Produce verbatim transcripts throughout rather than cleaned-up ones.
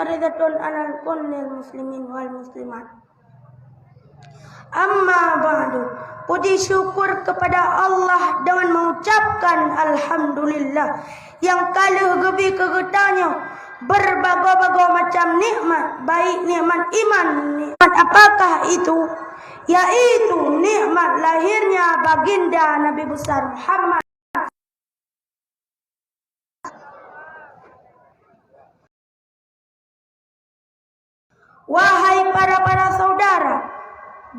Faridatun alal kullil muslimin wal muslimat. Amma ba'du, puji syukur kepada Allah dengan mengucapkan alhamdulillah nyang ka lheueh geubri keu geutanyoe berbagai-bagai macam nikmat, baik nikmat iman, nikmat apakah itu? Yaitu nikmat lahirnya baginda Nabi besar Muhammad. Wahai para-para saudara,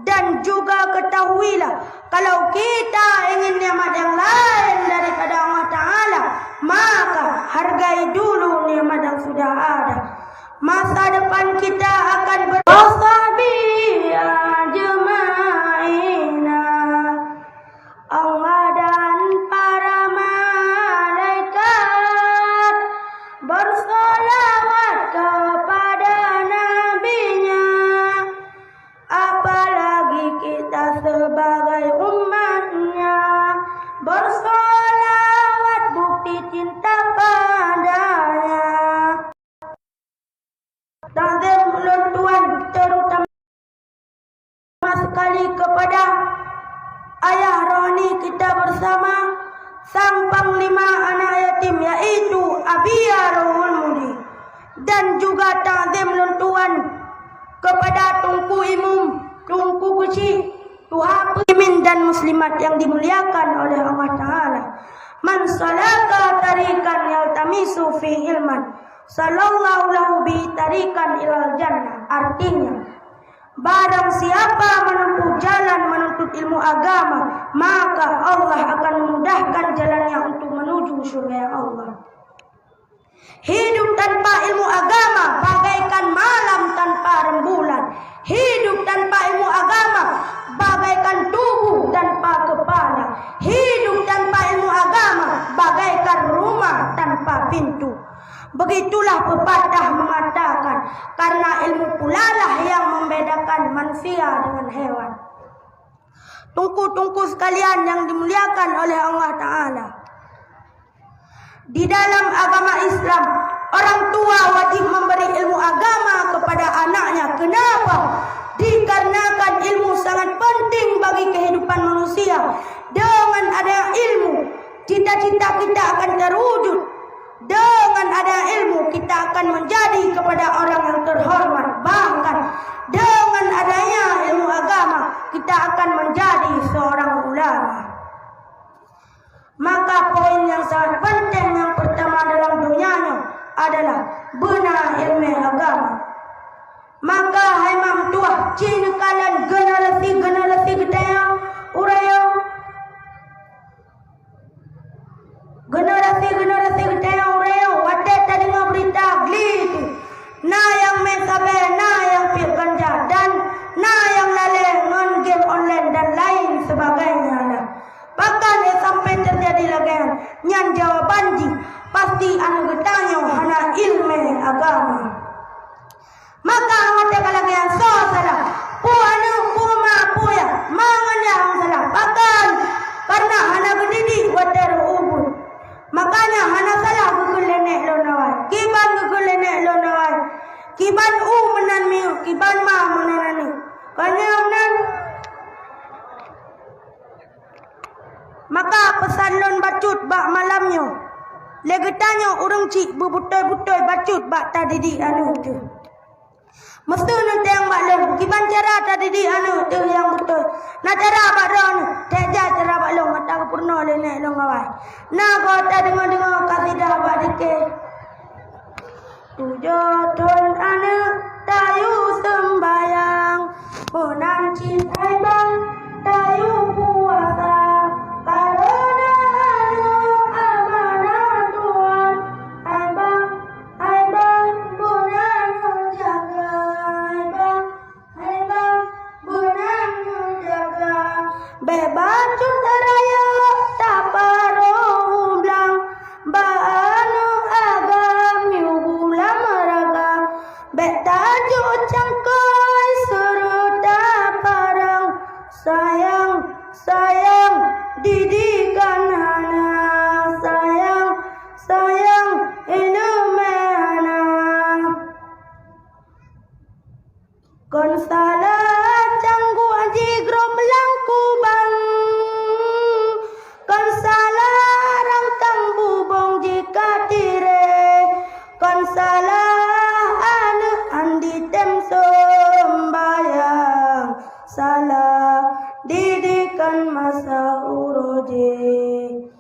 dan juga ketahuilah, kalau kita ingin nikmat yang lain daripada Allah Ta'ala, maka hargai dulu nikmat yang sudah ada. Masa depan kita akan ber- Wa sahbihi ajma'ina. Allah dan para malaikat bersolawat kepada nabinya, apalagi kita sebagai umatnya bersolawat bukti cinta padanya. Takzim ulôn tuan, terutama sekali kepada ayah rohani kita bersama, sang panglima anak yatim, yaitu Abi Rohul Mudi, dan juga takzim ulôn tuan kepada Teungku Imum, Teungku Keuchik, Tuha muslimin dan muslimat yang dimuliakan oleh Allah Ta'ala. Man salaka tariqan yaltamisu fihi ilman, sahallallahu lahu bihi tariqan ilal jannah. Artinya, barang siapa menempuh jalan menuntut ilmu agama, maka Allah akan memudahkan jalannya untuk menuju syurga Allah. Hidup tanpa ilmu agama bagaikan malam tanpa rembulan. Hidup tanpa ilmu agama bagaikan tubuh tanpa kepala. Hidup tanpa ilmu agama bagaikan rumah tanpa pintu. Begitulah pepatah mengatakan, karena ilmu pulalah yang membedakan manusia dengan hewan. Teungku-teungku sekalian yang dimuliakan oleh Allah Ta'ala. Di dalam agama Islam, orang tua wajib memberi ilmu agama kepada anaknya. Kenapa? Dikarenakan ilmu sangat penting bagi kehidupan manusia. Dengan adanya ilmu, cita-cita kita akan terwujud. Dengan adanya ilmu, kita akan menjadi kepada orang yang terhormat. Bahkan, dengan adanya ilmu agama, kita akan menjadi seorang ulama. Maka poin yang sangat penting yang pertama dalam dunia nyoe adalah beuna ilmu agama. Maka hai mak meutuah, ci neukalon generasi-generasi geutanyoe uroe nyoe. Generasi-generasi geutanyoe uroe nyoe, watée tadeungoe beurita gli teuh, na nyang mé sabée, na nyang piep ganja, dan na nyang lalée ngon game online dan lain sebagainya lah. Pakon lé sampai teujadi lagée nyan? Nyan jawaban jih, pasti aneuëk geutanyoe hana iéleumé agama. Maka watée ka lagée nyan soe salah? Peue aneuëk, peue ma, peue yah? Ma ngon yah nyang salah. Pakon? Kareuna hana geudidik watée rôh ubeut. Makanya hana salah geukheun lé nék lôn awai. Kiban geukheun lé nék lôn awai. Kiban u meunan miyueb, kiban ma meunan aneuëk. Kon nyan meunan. Maka peusan lôn bacut bak malam nyoe, lé geutanyoe ureuëng chik beubeutôi-beutôi bacut bak tadidik aneuëk teuh. Meuseu neutanyong bak lôn, kiban cara tadidik aneuëk teuh nyang beutôi? Na cara bak droeneueh? Teuka cara bak lôn, mata geupeurunoe lé nék lôn awai. Na goe tadeungoe-deungoe kasidah bak dike. Tujoh thon aneuëk tayue seumbayang, meunan cit hai bang tayue puasa. Kareuna aneuëk amanah Tuhan, hai bang, hai bang, beuna neujaga, hai bang. Hai bang, beuna neujaga. Bék bacut rayeuk taparoh u blang, bak aneuëk agam yue bulam ragam. Bék tajuk cangkôi seureuta parang, Kon salah cangguek jigrob lam kubang, kon salah rangkang bubông jikatirée, kon salah aneuëk andi tem seumbahyang, salah didikan masa uroe jih.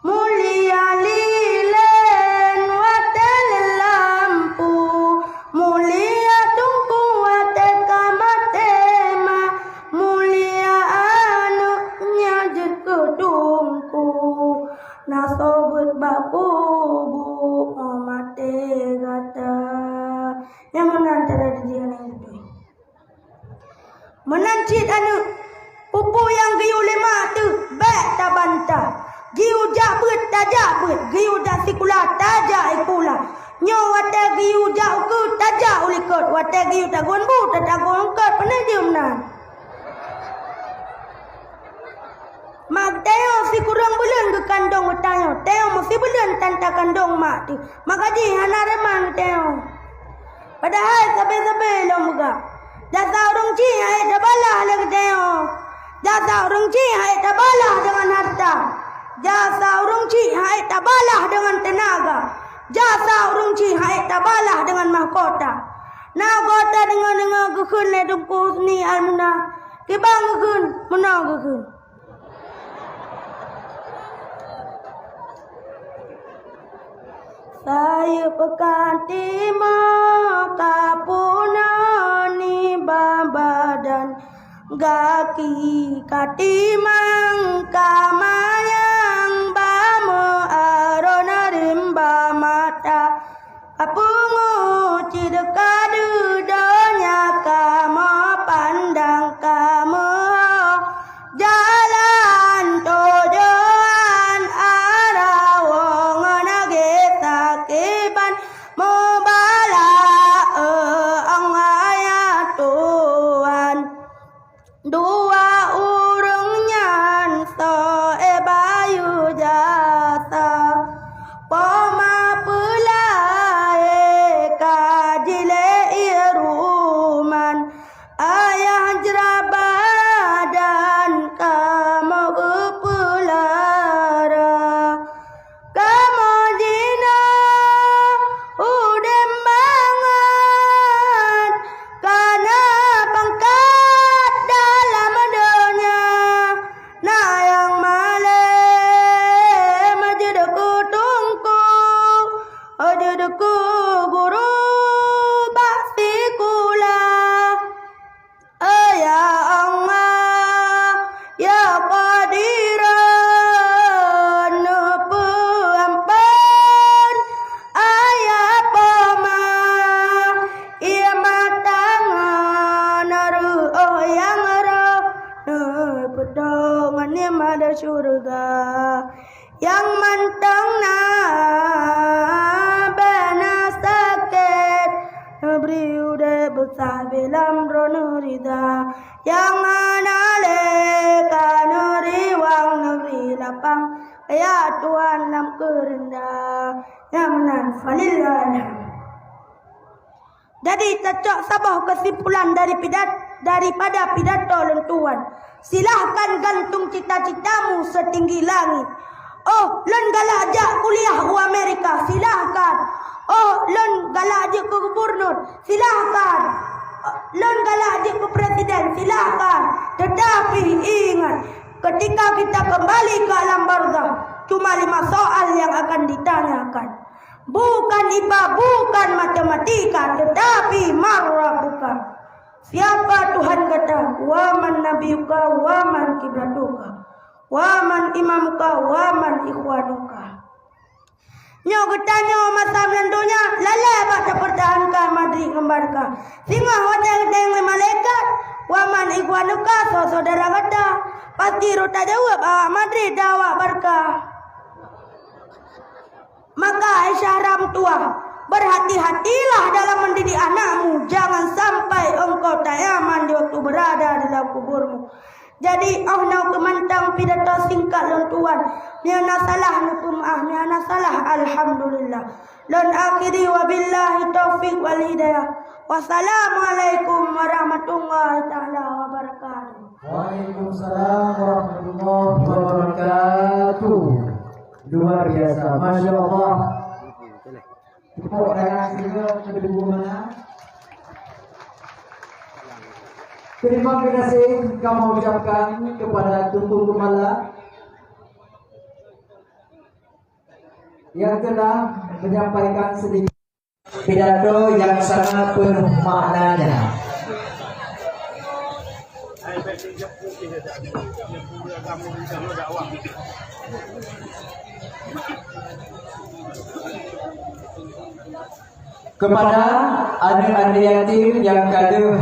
Mulia lilén watée lé lampu, mulia tungku watée ka maté ma, mulia aneuëk nyang jeuet keu tungku, na sobeuet bak kubu óh maté gata. Nyang meunan cara jih aneuëk. Meunan cit aneuëk, peue-peue nyang geuyue lé mak teuh bék tabantah. Geuyue jak beuet, tajak beuet. Geuyue jak sikula, tajak sikula. Nyoe watée geuyue jak ukeue, tajak u likot. Watée geuyue tagun bu, tatagun eungkot. Pane jeuem nan. Mak geutanyoe sikureueng buleuen geukandong geutanyoe. Tanyoe meusibuleuen tan takandong mak teuh. Maka jih hana reuma geutanyoe. Padahai sabe-sabe lom peugah, jasa ureuëng chik han ék tabalah lé geutanyoe. Jasa ureuëng chik han ék tabalah deungon hareuta. Jasa ureuëng chik han ék tabalah deungon teunaga. Jasa ureuëng chik han ék tabalah deungon mahkota. Na gata deungoe-deungoe geukheun lé Teungku Husni Almuna. Kiban geukheun, meunoe geukheun. Sayeuep ka timoh ka peunoh nibak badan, gaki ka timang ka manyang bak meuaron rimba mata. Apeue cit ka deuh donya kamoe pandang kamoe, jalan tujuan arawong nagée sakiban mubalak, eh, Allah ya Tuhan. Dua ureuëng nyan soe bayeue jasa, poma peulahé ka jilée ié ruman, ayah jraba dan kamoe geupeulara. Kamoe jinoe udeb mangat, kana pangkat dalam donya. Na nyang malém jeuet keu teungku, jeuet keu guru bak sikula. Oh ya Allah, ya Qadiran, neupeuampan ayah poma, ié mata ngon reuôh nyang roh, neupeudong ngon nikmat syeuruga. Nyang mantong na bana sakét, neubri udeb beusabé lam droeneuh rida. Nyang hana lé ka neuriwang, neubri lapang, ya Tuhan, lam keureundah. Nyang meunan, falillahilhamd. Jadi, tacok saboh keusimpulan dari pidat-, daripada pidato lôn tuan. Silahkan gantung cita-citamu setinggi langit. Oh, lôn galak jak kuliah u Amerika, silahkan. Oh, lôn galak jeuet keu gubernur, silahkan. Lôn galak jeuet keu presiden, silahkan. Tetapi ingat, ketika kita kembali ke alam barzakh, cuma lima soal yang akan ditanyakan. Bukan ipa, bukan matematika, tetapi man rabbuka. Siapa Tuhan gata? Wa man nabiyuka? Wa man kiblatuka? Wa man imamuka? Wa man ikhwanuka? Nyoe geutanyoe masa meunan donya lalée bak tapeurtahankan Madrid ngon Barca. Singoh watée geutanyong lé malaikat, "Wa man ikhwanuka?" Soe syedara gata? Pasti rot tajaweueb, "Awak Madrid dan awak Barca." Maka hai syedara meutuwah, berhati-hatilah dalam mendidik anakmu, jangan sampai engkau tak nyaman di waktu berada di dalam kuburmu. Jadi, oh nyoe keuh mantong pidato singkat lôn tuan. Meunyoe na salah, neupeumeu'ah, meunyoe na salah, alhamdulillah. Lôn akhiri, wabillahi taufiq wal Hidayah. Wassalamualaikum warahmatullahi taala wabarakatuh. Waalaikumsalam warahmatullahi wabarakatuh. Luar biasa, masya Allah. Tepuk tangan juga untuk Teungku Malak. Terima kasih kami ucapkan kepada Teungku Malak yang telah menyampaikan sedikit pidato yang sangat penuh maknanya. Kepada aneuk-aneuk yatim yang ka lheueh